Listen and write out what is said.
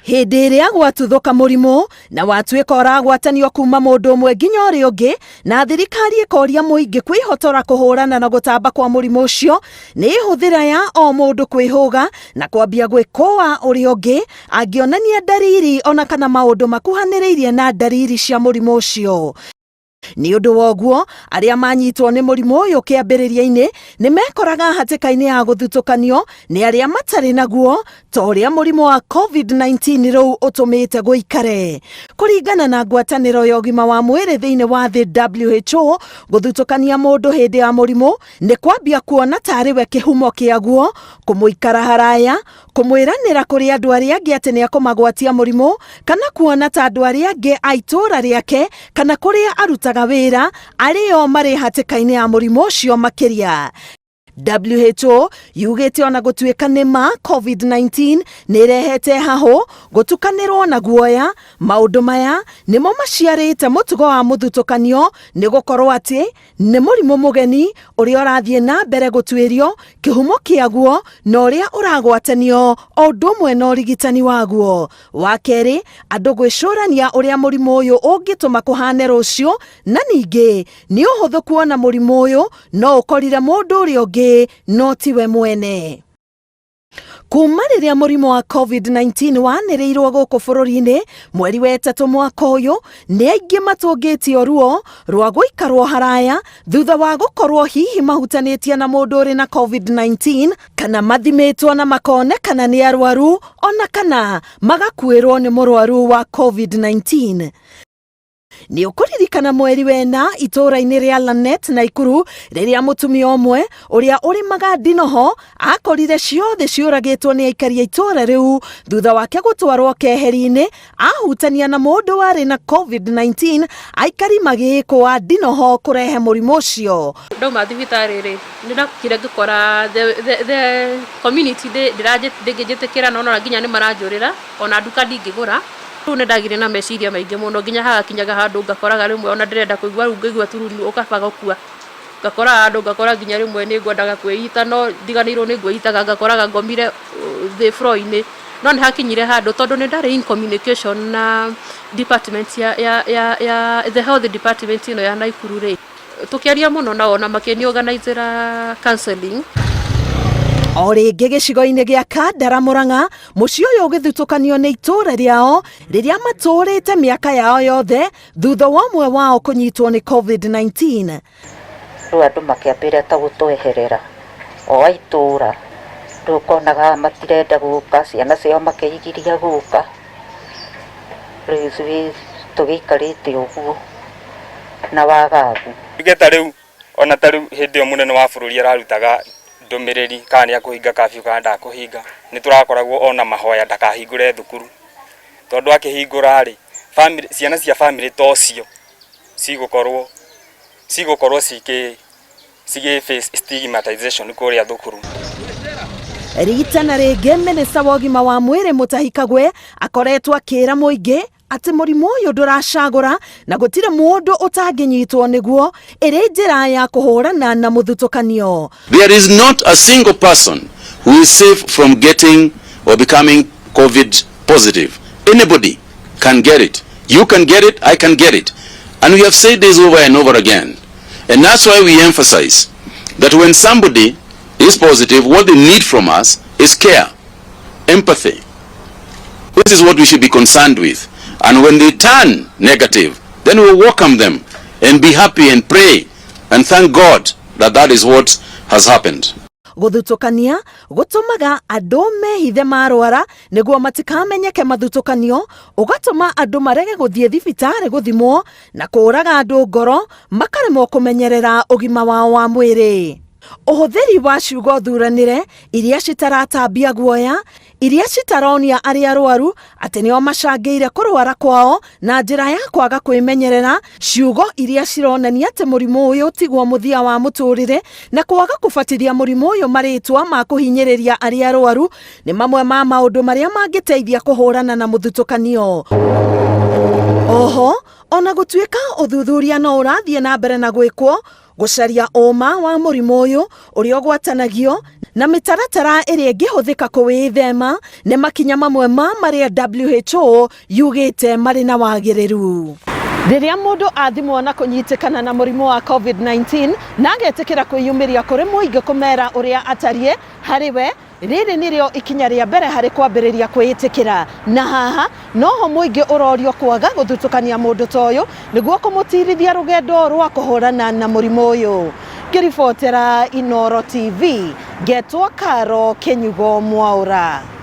Hĩndĩ ĩrĩa gwatuthũka mũrimũ na watuĩka ũragwatanio kuma mũndũ ũmwe nginya ũrĩa ũngĩ, na thirikari ĩkoria mũingĩ kwĩhotora kũhũrana na gũtamba kwa mũrimũ ũcio, nĩ hũthĩra ya o mũndũ kwĩhũga na kwambia gwĩkũa ũrĩa ũngĩ angĩonania ndariri ona kana maũndũ makuhanĩrĩirie na ndariri cia mũrimũ ũcio. Nĩ ũndũ wa ũguo, arĩa manyitwo nĩ mũrimũ ũyũ kĩambĩrĩria-inĩ nĩ mekoraga hatĩka-inĩ ya gũthutũkanio nĩ arĩa matarĩ naguo, ta ũrĩa mũrimũ wa COVID-19 rĩu ũtũmĩte gũikare. Kũringana na ngwatanĩro ya ũgima wa mwĩrĩ thĩinĩ wa thĩ WHO, gũthutũkania mũndũ hĩndĩ ya mũrimũ nĩ kwambia kuona tarĩ we kĩhumo kĩaguo, kũmũikara haraya, kũmwĩranĩra kũrĩ andũ arĩa angĩ atĩ nĩ ekũmagwatia mũrimũ, kana kuona ta andũ arĩa angĩ a itũũra rĩake kana kũrĩa arutaga wĩra arĩ o marĩ hatĩka-inĩ ya mũrimũ ũcio makĩria. WHO yugĩte ona gũtuĩka nĩ ma COVID-19 nĩ ĩrehete hahũ, gũtukanĩrwo na guoya, maũndũ maya nĩmo maciarĩte mũtugo wa mũthutũkanio nĩ gũkorwo atĩ nĩ mũrimũ mũgeni ũrĩa ũrathiĩ na mbere gũtuĩrio kĩhumo kĩaguo na ũrĩa ũragwatanio o ũndũ ũmwe na ũrigitani waguo. Wa kerĩ, andũ gwĩcũrania ũrĩa mũrimũ ũyũ ũngĩtũma kũhane rũciũ, na ningĩ nĩ ũhũthũ kuona mũrimũ ũyũ no ũkorire mũndũ ũrĩa ũngĩ no tiwe mwene. Kuma rĩrĩa mũrimũ wa COVID-19 wanĩrĩirwo gũkũ bũrũri-inĩ mweri wa ĩtatũ mwaka ũyũ, nĩ aingĩ matũngĩtio ruo rwa gũikarwo haraya thutha wa gũkorwo hihi mahutanĩtie na mũndũ ũrĩ na COVID-19 kana mathimĩtwo na makonekana nĩ arwaru ona kana magakuĩrwo nĩ mũrwaru wa COVID-19. Nĩ ũkũririkana mweri wena itũũra-inĩ rĩa Lanet Naikuru rĩrĩa mũtumia ũmwe ũrĩa ũrĩmaga ndinoho akorire ciothe ciũragĩtwo nĩ aikari a itũũra rĩu thutha wake gũtwarwo keheri-inĩ ahutania na mũndũ warĩ na COVID-19, aikari magĩĩkũa ndinoho kũrehe mũrimũ ũcio. Ndauma thibitarĩ rĩ, nĩ ndakire ngĩkora the community ndĩngĩnjĩtĩkĩra, na ona nginya nĩ maranjũrĩra, ona nduka ndingĩgũra. Rĩu nĩ ndagĩire na meciria maingĩ mũno nginya hagakinyaga handũ ngakoraga rĩmwe ona ndĩrenda kũigua rĩu ngaigua tu rĩu kaba gũkua. Ngakoraga handũ ngakora nginya rĩmwe nĩ ngwendaga kwĩita no ndiganĩirwo nĩ ngwĩitaga, ngakoraga ngomire thĩ floor -inĩ. No nĩ hakinyire handũ tondũ nĩ ndarĩ in communication na department ya ya ya the health department ĩno ya Naikuru rĩ, Tũkĩaria mũno nao na makĩni organizera counseling. O rĩngĩ gĩcigo-inĩ gĩa Kandara Mũrang'a, mũciĩ ũyũ ũgĩthutũkanio nĩ itũũra rĩao rĩrĩa matũũrĩte mĩaka yao yothe thutha wa ũmwe wao kũnyitwo nĩ COVID-19. Rĩu andũ makĩambĩrĩria ta gũtweherera o a itũũra, rĩu ũkonaga matirenda gũka, ciana ciao makeigiria gũka, rĩu ithuĩ tũgĩikarĩte ũguo na wagagu. Tuge ta rĩu ona ta rĩu hĩndĩ ĩyo mũnene wa bũrũri ararutaga ndũmĩrĩri kana nĩ akũhinga curfew kana ndakũhinga, nĩ tũrakoragwo ona mahoya ndakahingũre thukuru, tondũ akĩhingũra rĩ, bamĩrĩ ciana cia bamĩrĩ ta ũcio cigũkorwo cigũkorwo cikĩ cigĩ face stigmatization kũrĩa thukuru. Rita na rĩngĩ minista wa ũgima wa mwĩrĩ Mutahi Kagwe akoretwo akĩra mũingĩ atĩ mũrimũ ũyũ ndũracagũra na gũtirĩ mũndũ ũtangĩnyitwo nĩguo, ĩrĩ njĩra ya kũhũrana na mũthutũkanio. There is not a single person who is safe from getting or becoming COVID positive. Anybody can get it. You can get it, I can get it. And we have said this over and over again. And that's why we emphasize that when somebody is positive, what they need from us is care, empathy. This is what we should be concerned with. And when they turn negative, then we welcome them and be happy and pray and thank God that that is what has happened. Gũthutũkania gũtũmaga andũ mehithe marwara nĩguo matikamenyeke mathutũkanio, ũgatũma andũ marege gũthiĩ thibitarĩ gũthimwo na kũũraga andũ ngoro makaremwo kũmenyerera ũgima wao wa mwĩrĩ. Ũhũthĩri wa ciugo thuranĩre iria citaratambia guoya, iria citaronia arĩa arwaru atĩ nĩo macangĩire kũrwara kwao na njĩra ya kwaga kwĩmenyerera, ciugo iria cironania atĩ mũrimũ ũyũ tiguo mũthia wa mũtũrĩre na kwaga kũbatithia mũrimũ ũyũ marĩtwa ma kũhinyĩrĩria arĩa arwaru nĩ mamwe ma maũndũ marĩa mangĩteithia kũhũrana na mũthutũkanio. Oho, ona gũtuĩka ũthuthuria no ũrathiĩ na mbere na gwĩkwo gũcaria ũma wa mũrimũ ũyũ ũrĩa ũgwatanagio Na mĩtaratara ĩrĩa ĩngĩhũthĩka kũwĩthema nĩ makinya mamwe ma marĩa WHO yugĩte marĩ na wagĩrĩru. Rĩrĩa mũndũ athimwo na kũnyitĩkana na mũrimũ wa COVID-19 na agetĩkĩra kwĩyumĩria kũrĩ mũingĩ kũmera ũrĩa atariĩ harĩ we, rĩrĩ nĩrĩo ikinya rĩa mbere harĩ kwambĩrĩria kwĩĩtĩkĩra. Na haha noho mũingĩ ũrorio kwaga gũthutũkania mũndũ ta ũyũ nĩguo kũmũtirithia rũgendo rwa kũhũrana na mũrimũ ũyũ. Ngĩribotera Inooro TV, ngetwo Karo Kĩnyugo Mwaũra.